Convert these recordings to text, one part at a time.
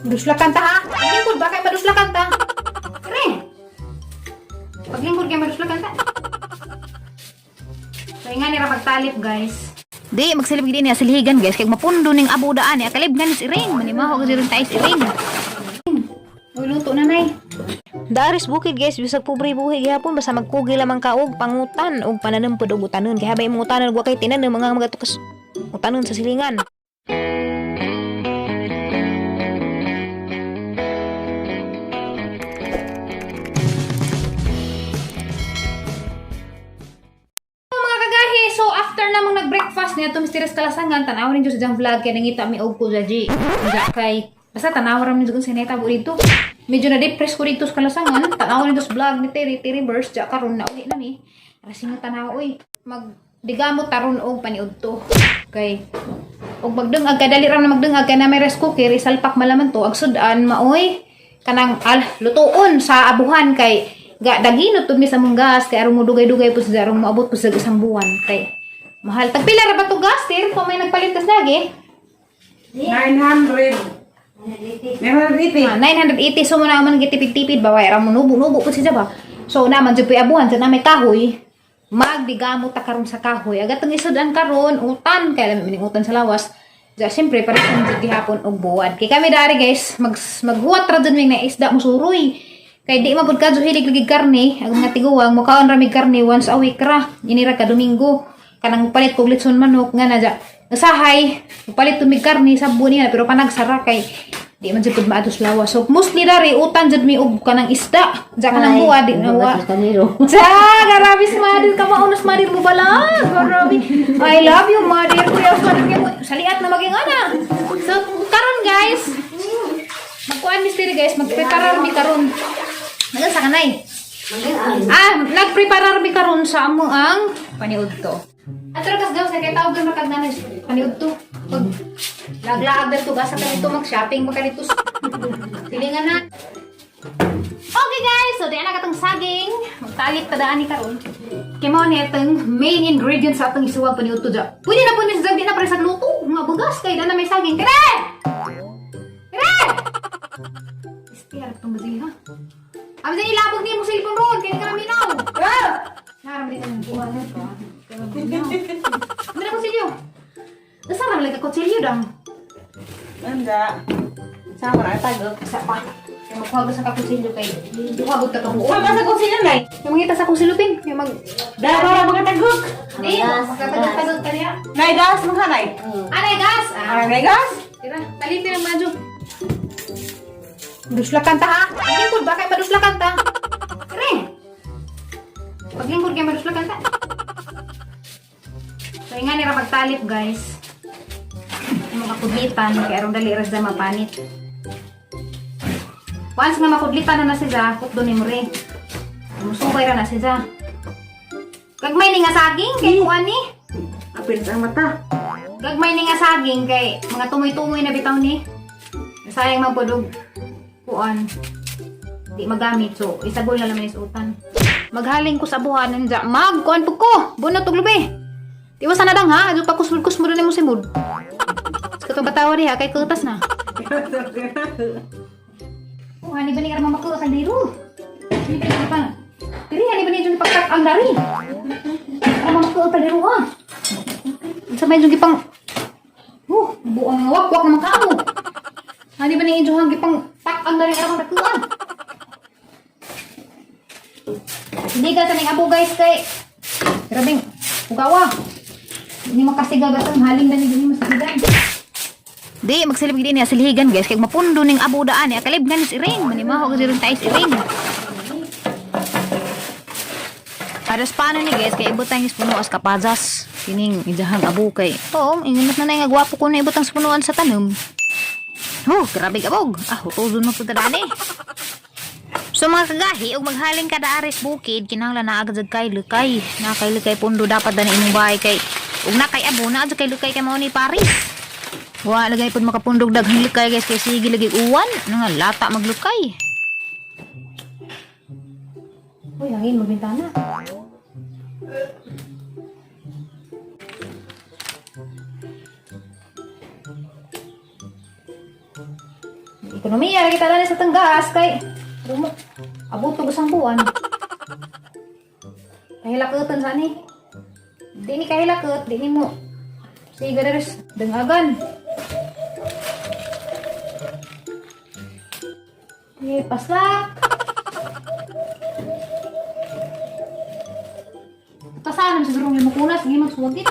Maduslakan ta ha. Paglingkod ba kay maduslakan ta? Ring. Paglingkod kay maduslakan ta. So nga nira magtalip, guys. Di, magsilip gid niya silhigan, guys, kay mapundo ning abo daan ni akalib nga ni si Iring. Manimaho gid rin tayo si Iring. Uy, luto na nay. Daris bukid, guys, bisag pobre buhi gihapon basta magkugi lamang ka og pangutan og pananim pud og utanon kay habay imong utanon wa kay tinanom mga magatukas utanon sa silingan. Mga kagahi, so after namang nag-breakfast niya to Mysterious Kalasangan, tanaw rin sa diyang vlog kay nangita mi og ko jaji. Diya kay basta tanaw ra mi jud sa neta dito. Medyo na depress ko dito sa Kalasangan, tanaw rin sa vlog ni Terry Terry Burst, diya karon na uli na mi. Rasing nga tanaw oy. Mag digamot taron og paniudto. Kay og magdungag kay dali ra na magdungag kay na may rice cooker, isalpak malaman to ag sudan maoy kanang al lutuon sa abuhan kay ga daginot tud mi sa mong gas kay aron mo dugay-dugay po sa aron moabot po sa isang buwan kay mahal. Tagpila ra ba to gas sir kung may nagpalit tas lagi? 900. 980. Ah, 980, so mo na man gitipid-tipid ba way aron mo nubo-nubo po siya ba. So naman jud abuhan sa na may kahoy, magdigamot ta karon sa kahoy. Agatong isudan karon utan kay lami mining utan sa lawas. Ja, siyempre, pareho jud gihapon og buwad. Kay kami dari, guys, maghuwat ra jud mig na isda musuroy. Kay di man pud kadto hilig lagi karne, ang mga tiguang mukaon ra mig karne once a week ra. Ini ra ka Domingo. Kanang palit kog litson manok nga na ja. Usahay, palit tumig karne sa niya pero panagsara kay di man jud pud maatos lawas. So mostly dari utan jud mi og kanang isda. Ja kanang buwad di na wa. Sa, grabe si Madir. Kamaunos Madir mo bala. Grabe. I love you, Madir. Kuya, Madir kay mo. Saliat na maging ana. So, karon guys, magkuan mystery guys, magpreparar mi karon. Nagan sa kanay. Ah, nagpreparar mi karon sa amo ang paniud to. Ato ra kas gaw sa kay tawag ra kag nanay paniud to. Pag laglaag dito gasa ka dito mag-shopping maka dito. Silingan na. Okay guys, so di na katong saging. Magtalit ta daan ni karon. Kay mao ni atong main ingredient sa atong isuwag paniudto dya. Pwede na po ni sa di na pre sa luto. Mga bugas kay dana may saging. Kere! Kere! Istiar itong bazi ha. Amo sa ilabog ni mo cellphone ron kay ka minaw. Ah! Naram din ang buwan na to. Ano na kutsilyo? Nasa ram lagi kutsilyo dang. Anda. Sama na tagok. Sa pa. Kaya magkuha sa kakutsilyo kay duha gud ka kabuo. Sama sa kusina nay. Yung mangita sa akong silupin, yung mag Dara mga tagok. Di, magkatagog-tagog ka niya. Nay gas mga nay. Anay, gas! Ah, Nay gas. tira, talipin ang madyo. Maduslakan ta, ha? Paglingkod ba kay maduslakan ta? Ring! Paglingkod kay maduslakan ta. So, nga nira magtalip, guys. Yung mga kudlitan, kay aron dali ras da mapanit. Once nga makudlitan na na siya, kutdo ni mo rin. Musubay ra na siya. Gagmay ni nga saging, kay kuan ni. Apil sa mata. Gagmay ni nga saging kay mga tumoy-tumoy na bitaw ni. Sayang man pud og kuan. Di magamit so isagol na lang ni sa utan. Maghaling ko sa buhan nanja mag kuan pud ko. Bunot og lubi. Di sa na dang ha, adto pa kusmod-kusmod na nimo simod. Sa katong batawa diha kay kutas na. Oh, hani ba ni nga mamakuha kaldero? Hani ba ni pa? Diri hani ba ni jud pagtak ang dari? Ara mamakuha kaldero ha. Sa may jud gipang buang wak-wak naman kamo. Hani ba ni injo hang gipang tak ang dari ara mamakuha. Hindi ka sa ning abo guys kay grabing ugawa. Hindi makasiga gatong haling na ni dili masigan. Di, magsilip gid niya silhigan, guys, kay mapundo ning abo daan ni akalib nga ni si Iring. Manimaho gid rin tayo si Iring. Aras paano ni guys kay ibutang is puno as kapazas. Kining idahang abo kay. Oo, ingon na nga gwapo ko na ibutang sa punuan sa tanom. Oh, grabe kabog. Ah, hutozon mo pud dani. So mga kagahi, og maghaling ka daaris bukid, kinahanglan na agad kay lukay. Na kay lukay pundo dapat dani imong bahay kay ug na kay abo na agad kay lukay kay mao ni Paris. Wa lagay pud makapundog daghang lukay guys kay sige lagi uwan, ano nga lata maglukay. Uy, hangin magbintana. Ekonomiya ra kita dani sa tanggas kay rumo. Abot og isang buwan. Kahilakutan sa ni. Di ni kahilakot, di ni mo. Sige daris dangagan. Eh, paslak. Tasanan siguro ng limukunas, sige magsuwagit.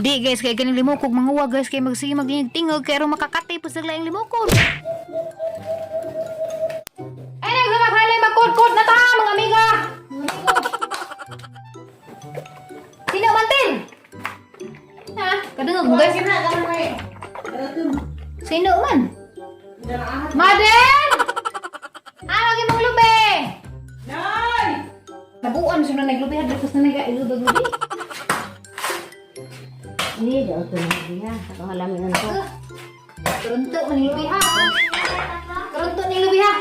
Di guys, kay ganing limukog manguwa guys kay magsige magingig-tingog kay aron makakatay po sa laing limukog. Ay, nagmamakhalay, magkod-kod na ta, mga amiga! Mga amigo. Sino mantin? Ha? Kadungog mo guys. Kina ka may. Sino man? Maden! Ah, lagi mong lubi! Nay! Nabuan siya na naglubi, hadlok na nag-ilubag lubi. Hindi, daw ito na niya. Ako halamin na ko. Karunto man yung lubi ha. Karunto ni lubi ha.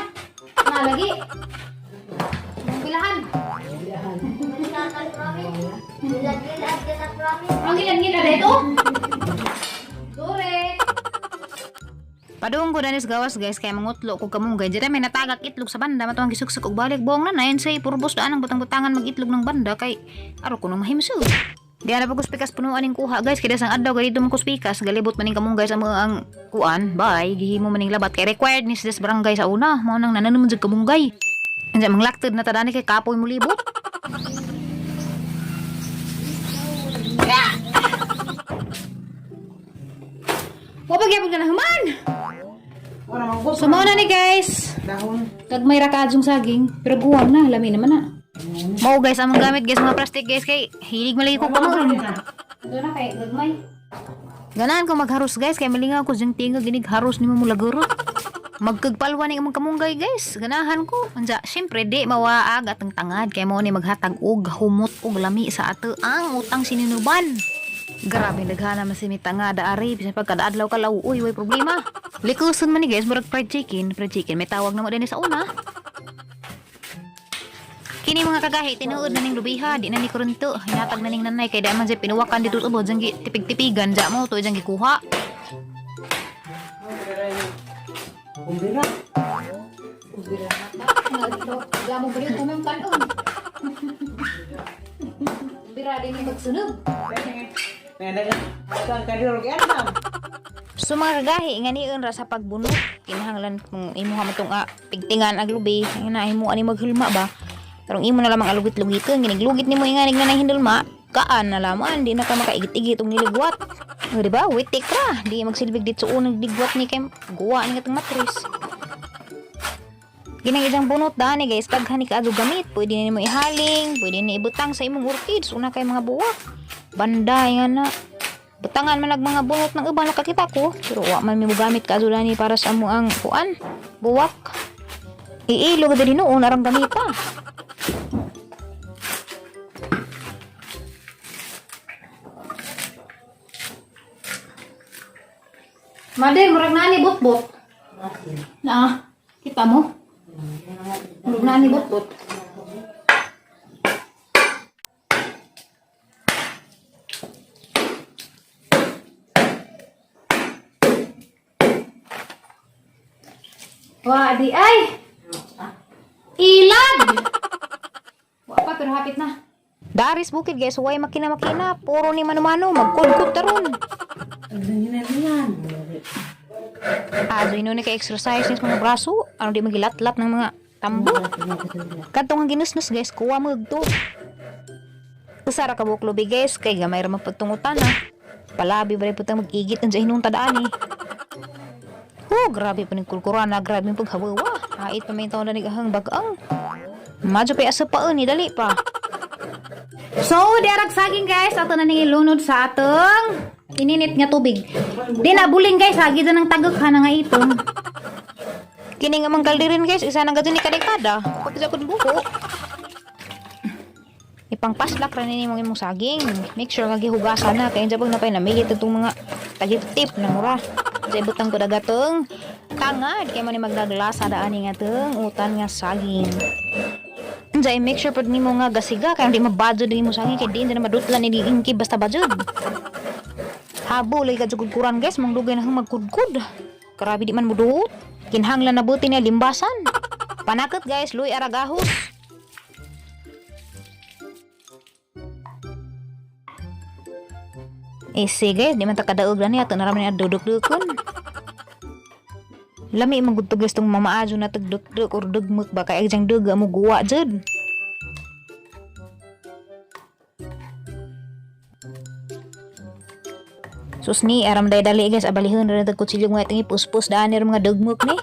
Nalagi. Pilahan. Ang gilan-gilan na ito? Sorry. Padung ko danis gawas guys kay mangutlo ko kamunggay. Dira may natagak itlog sa banda matong gisuksok og balik buong na nayon say purbos daan ang butang-butangan mag itlog ng banda kay aro ko nang mahimsog. Di na pag kuspikas punuan ning kuha guys kay dasang adlaw ganito man kuspikas galibot maning kamunggay sa mga ang kuan bye gihimo maning labat kay required ni sa barangay sa una mao nang nananom jud kamunggay. Unsa manglaktod na tadani kay kapoy mo libot. Wa pa gyapon ka na human. Wala mang gusto. So mao na ni guys. Dahon. Gagmay ra kaadjong saging, pero guwang na, lami naman na. Mao guys among gamit guys mga plastic guys kay hilig malagi ko kamuon. Ito na kay gagmay. Ganahan ko magharos guys kay malingaw ko diyang tinga ginig haros nimo mula guro. Magkagpalwa ni imong kamunggay guys. Ganahan ko. Unsa syempre di mawaag atong tangad kay mao ni maghatag og humot og lami sa ato ang utang sinunuban. Grabe daghana man si mi tangad ari bisan pag kada adlaw ka law uy way problema. Likuson man ni guys murag fried chicken, fried chicken may tawag na mo dinhi sa una. Kini mga kagahi tinuod na ning lubiha, di na ni kurunto. Hinatag na ning nanay kay di man siya pinuwakan dito sa ubod, diyang tipig-tipigan, dya mo to diyang gikuha. Kumbira. Ubira na ta. Gamo ba yun kumang kanon? Ubira din yung magsunog. So mga kagahi, nga niun ra sa pagbunot. Kinahanglan kung imuha mo tong pigtingan ag lubi, nga na himo ani maghulma ba. Karong imo na lamang alugit-lugiton, giniglugit nimo inganig na nahindulma, kaan na lamang, di na ka makaigit-igit og niligwat. O, di ba? Witik ra. Di magsilbig dito sa unang digwat ni kay guwa ni katong matris. Ginang isang bunot dani guys, daghan ni kaadto gamit. Pwede na nimo ihaling, pwede na ibutang sa imong orchids, una kay mga buwak. Banday nga na. Butangan man ag mga bunot ng uban nakakita ko, pero wa man mi mogamit kaadto dani para sa amo ang kuan, buwak. Iilo gud noon arang gamita. Mother, murag na ni bot-bot. Na, kita mo? Murag na ni bot-bot. Wa di ay. Ilag. Wa pa pero hapit na. Daris bukid guys, way makina-makina, puro ni mano-mano, magkudkod taron. Ah, so ni kay exercise ni sa mga braso, ano di magilatlat ng mga tambo. Kadtong ang ginusnos guys, kuha mo to. Usa ra ka buok lubi guys, kay gamay ra magpagtungutan na. Palabi ba rin putang mag-igit ang hinung tadaan eh. Oh, grabe pa ning kulkuran na, grabe yung paghawawa. Hait pa may taon na nagahang bagang. Madyo pa asa pa ni dali pa. So, diarag saging guys, ato na ning ilunod sa atong ininit nga tubig. Di na buling guys, hagi dyan ang tagok ha na nga itong. Kini nga mang kalderin guys, isa nang gadto ni kadekada. Pag sa kong buko. Ipangpaslak ra nini imong saging. Make sure nga gihugasan na kay jabog na pay namilit itong mga tagitip na mura. Sa ibutang ko dagatong tangad kay man ni magdaglasa daan nga tong utan nga saging. Unsa make sure pud nimo nga gasiga kay di mabadjod ang imong saging kay di na madutlan ni ingki basta bajod. Habo lagi ka jugud kuran guys, mangdugay na hang magkudkod. Grabe di man muduot. Kinhanglan na buti niya limbasan. Panakot guys, luy aragahos. Eh sige, di man ta kadaog na niya, ato na raman niya duduk-dukon. Lami man gud to guys tong mamaadyo na tagduk-duk or dugmuk ba kay agjang duga mo guwa jud. Sus ni aram day dali guys, abalihon ra tag kutsilyo nga tingi puspos daan ni mga dugmuk ni.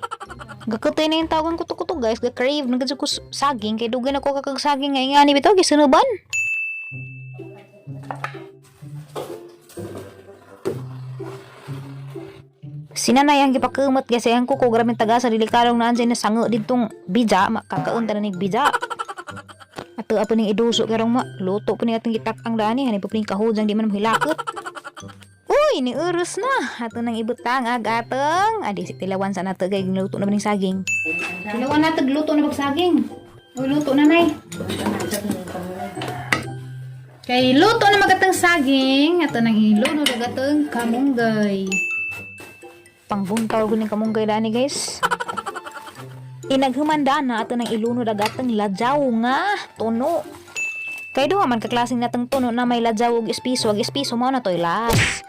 Gakutay na yung tawagan kuto-kuto guys, ga-crave na gud ko saging kay dugay na ko kakag saging nga ingani bitaw gisunuban. Sinanay ang gipakumot guys, ang kuko grabing taga sa dilikarong na anjay na sango didtong bija, makakaon ta na nig bija. Ato apo ning iduso karong ma, luto po ning atong gitak ang dani, hani po ning kahujang di man mohilakot. Uy, ni urus na. Ato nang ibutang ag atong. Adi si tilawan sa nato kay giluto na ba ning saging. Tilawan na tagluto na pagsaging. Uy, luto na nay. Kay luto na magatang saging, ato nang ilunod ag atong kamunggay. Pangbuntaw guning kamunggay dani guys. Inaghumanda na ato nang ilunod ag atong ladyaw nga tuno. Kay duha man kaklaseng natong tuno na may ladyaw og espiso, ag espiso mao na to'y las.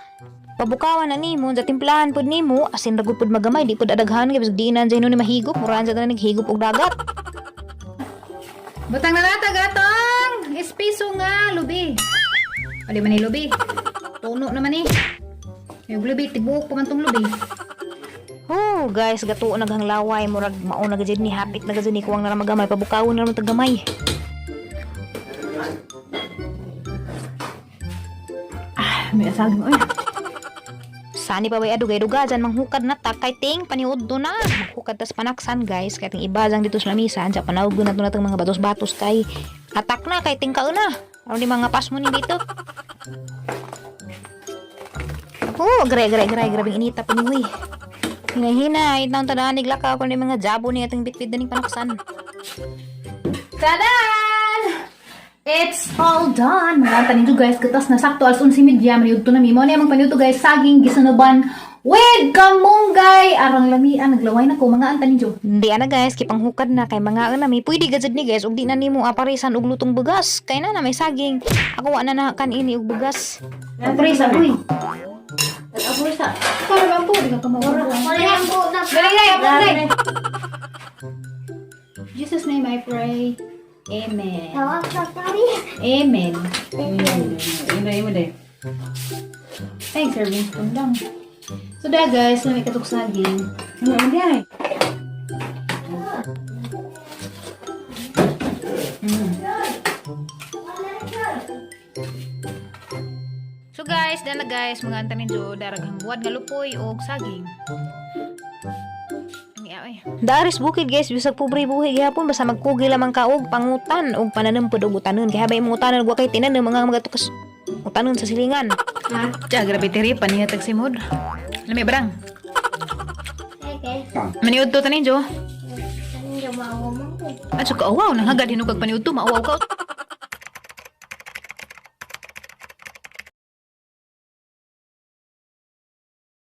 Pabukawan na nimo, sa timplahan pod nimo, asin ra gud pod magamay, di pod adaghan kay bisag di na ni mahigop, mura na naghigop og dagat. Butang na natag atong espiso nga lubi. Adi man ni lubi. Tuno naman ni. Yung lubi, tibuok pa man tong lubi. Oh, guys, gato naghang laway, murag mao na gajud ni hapit na gajud ni kuwang na ra magamay, pabukawon na ra man tag gamay. Ah, may asaging oy. Sani pa bay adugay duga dyan manghukad na ta kay ting paniudto na. Manghukad tas panaksan guys kay ting iba dyan dito sa lamisa sa panawag na to natong mga batos-batos kay atak na kay ting kauna. Aron di mga pas mo ni dito. Oh, gray gray gray grabing inita pa ni huy. Hinahina, itaon tadaan iglakaw kun mga jabo ni atong bitbit daning panaksan. Tadan! It's all done! Mga tanin guys, katas na sakto alas 11:30, maniudto na mi. Mo na among paniudto guys, saging gisunuban with kamunggay. Arang lamian, naglaway na ko mga antanin jo. Hindi ana guys, kipanghukad na kay mga ana may pwede gajud ni guys ug di na nimo aparisan og lutong bugas. Kay na na may saging. Ako wa na na kanin og bugas. Aprisa, uy. Ako sa. Para ba po? Di ka kamawa. Wala po na. Dali, dali, dali. Jesus name I pray. Amen. Tawag sa pari. Amen. Inday mo day. Thanks, serving spoon lang. So da guys, may katok saging. Ano man day? So guys, dala guys, mga antanin jo, daraghang buwad nga lupoy og saging. Ang ay. Daris bukid guys, bisag pobre buhi gihapon basta magkugi lamang ka og pangutan og pananim pud og utanon. Kay habay imong utanon wa kay tinanom mga magatukas utanon sa silingan. Tiya, grabe tiri, panihatag si Mod. Lami barang. Okay. Maniud to tanin jo. Ano yung mga ko? At so ka, wow, nanghagad hinugag paniud to, mauwaw ka.